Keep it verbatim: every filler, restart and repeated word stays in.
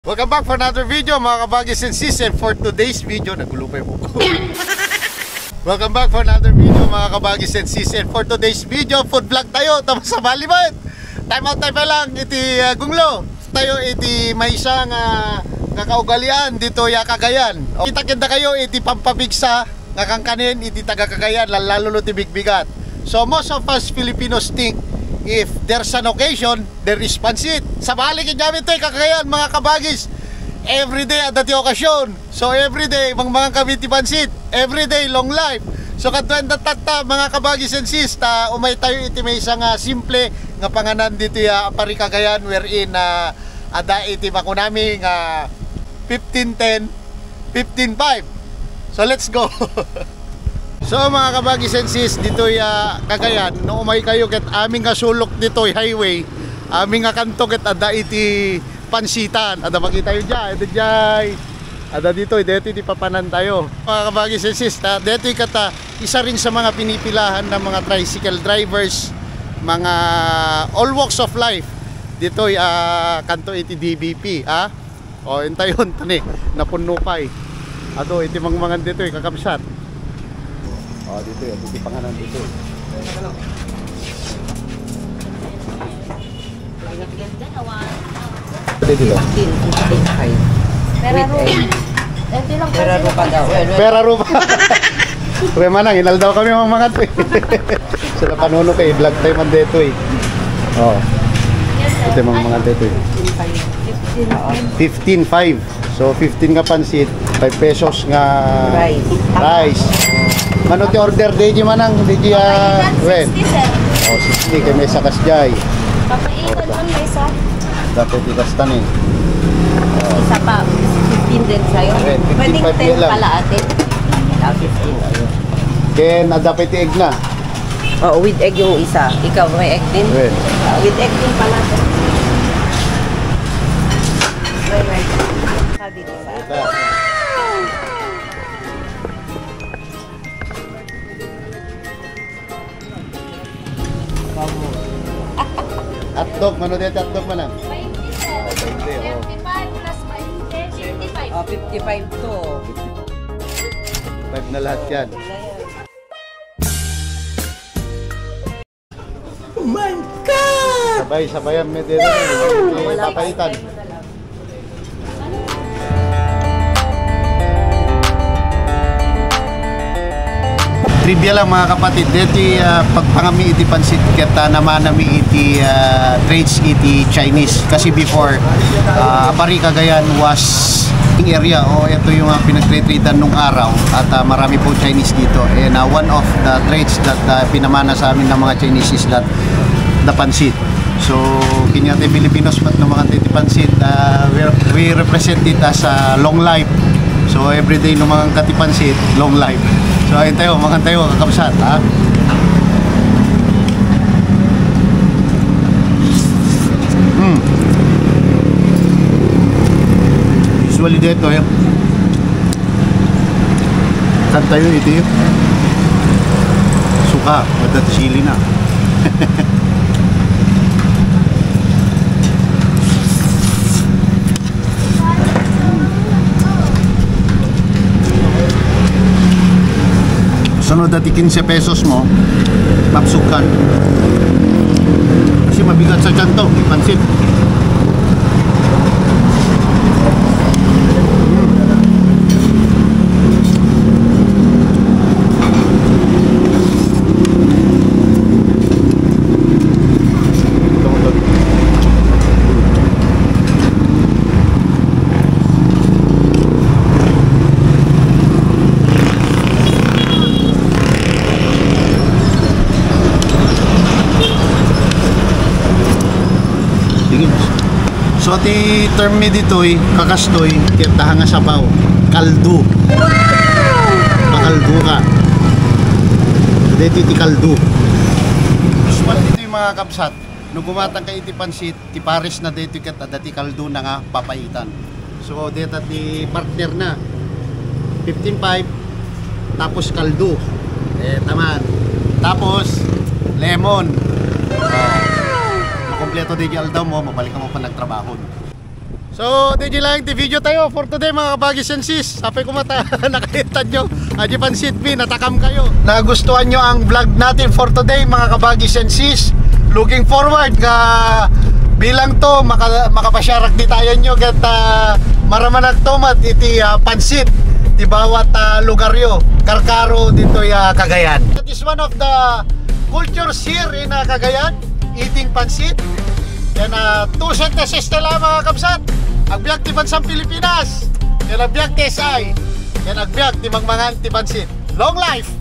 Welcome back for another video, mga kabagis and sis. And for today's video, nagulo pa yung buko. Welcome back for another video, mga kabagis and sis. And for today's video, food vlog tayo. Tapos sa Balibot, time out tayo pa lang iti, ah, Gunglo. Tayo iti maysa nga, nga kaugalian ditoy a Cagayan. O, kita-kita kayo iti pampapigsa nga kankanin iti taga Cagayan, lalo ti bigbigat. So, most of us Filipinos think if there's an occasion, there is pansit. Sabali ket daytoy Cagayan, mga kabagis. Everyday adda ti okasyon. So, everyday, mangmangan kami ti pansit. Everyday, long life. So, kadua tatta, mga kabagis and sis, ta umay tayo iti maysa nga simple nga panganan ditoy a Pari Cagayan, wherein, ah, adda iti makunami nga fifteen ten, fifteen five. So, let's go. So, mga kabagis and sis, ditoy a Cagayan, no umay kayo ket amin nga sulok ditoy highway, amin nga kanto ket adda iti pansitan. Adda makita yo diay, adda diay. Adda ditoy, ditoy ti papanan tayo. Mga kabagis and sis, ta, ditoy ket, ah, isa rin sa mga pinipilahan ng mga tricycle drivers, mga all walks of life. Ditoy, ah, kanto iti D B P, ah. O, intayon, tani, napunno pay. Adu, iti mangmangan ditoy, kakabsat. O, ditoy, adu ti panganan ditoy. Dito. Pera With rupa. Ito lang Pera kasi. Rupa daw. Pera rupa. Pre, manang, inaldaw kami, mangmangan, eh. Sa napanuno kay vlog tayo man dito, eh. Oh. Ito yung mga, mga dito, eh. Fifteen five. So, fifteen nga pansit, five pesos nga Rice. Rice. Mano ti order, D J manang, D J, ah, Papaitan, Wen? Sixty, sir. Oh, sixty, kay may sakas jay. Papaitan, ang may sa? Dapat itas tanin. Isa pa, fifteen din sa'yo. Wen, Pwedeng fifteen five ten lang. Pala, ate. Ah, fifteen. Ken, ah, dapat ti egg na. Oo, with egg yung isa. Ikaw, may egg din? Wen. Ah, with egg din pala, sir. May, may. Sabi ko sa Hotdog, mano dito hotdog man, ah? Twenty, sir. Oh, twenty, oh. Thirty-five plus twenty, fifty-five. Oh, fifty-five to. Five na lahat yan. Oh my God! Sabay, sabayan mi dito. Wow! Papaitan. Trivia lang, mga kapatid, deti, ah, pagpangami iti pansit ket, ah, namanami iti, ah, trades iti Chinese. Kasi before, ah, Pari Cagayan was area o ito yung, ah, pinagtre-tradean nung araw at, ah, marami po Chinese dito. And, ah, one of the trades that, ah, pinamana sa amin ng mga Chinese is that the pansit. So, kanya tayo Filipinos, ba't no mangan tayo ti pansit? Ah, we, we represent it as a long life. So, everyday no mangan ka ti pansit, long life. So, ayun tayo, mangan tayo, kakabsat, ha? Hmm. Usually dito, eh. Kantayo iti suka, adda ti sili na. Sunod dati quince pesos mo, mapsukan. Kasi mabigat sa tiyan to, pansit. Sige, boss. So, ti term mi ditoy, kakastoy, ti adda nga sabaw. Kaldo. Makaldo ka. Dito ti kaldo. Usual ditoy, mga kabsat, no gumatang ka iti pansit, ti pares na dito ket adda ti kaldo na nga papaitan. So, deta ti partner na. Fifteen five, tapos kaldo. Eh, taman. Tapos, lemon. Oh. Makompleto di aldaw mo, mabalik ka mo pa nagtrabaho. So, di di lang ti video tayo for today, mga kabagis and sis. Apay ko mata, nakita nyo. Adi pansit mi, natakam kayo. Nagustuhan nyo ang vlog natin for today, mga kabagis and sis. Looking forward nga bilang to, maka, makapasyarak di tayo nyo. Ket ah, maramanak to met iti ah, pansit ti bawat ah, lugar yo. Karkaro dito ya Cagayan. That is one of the cultures here in ah, Cagayan, eating pansit. Yan, ah, two sentences na lang, mga kabsat. Agbiag ti Bansang Pilipinas. Yan, agbiag ti S I. Yan, agbiag ti Mangmangan ti Pansit. Long life!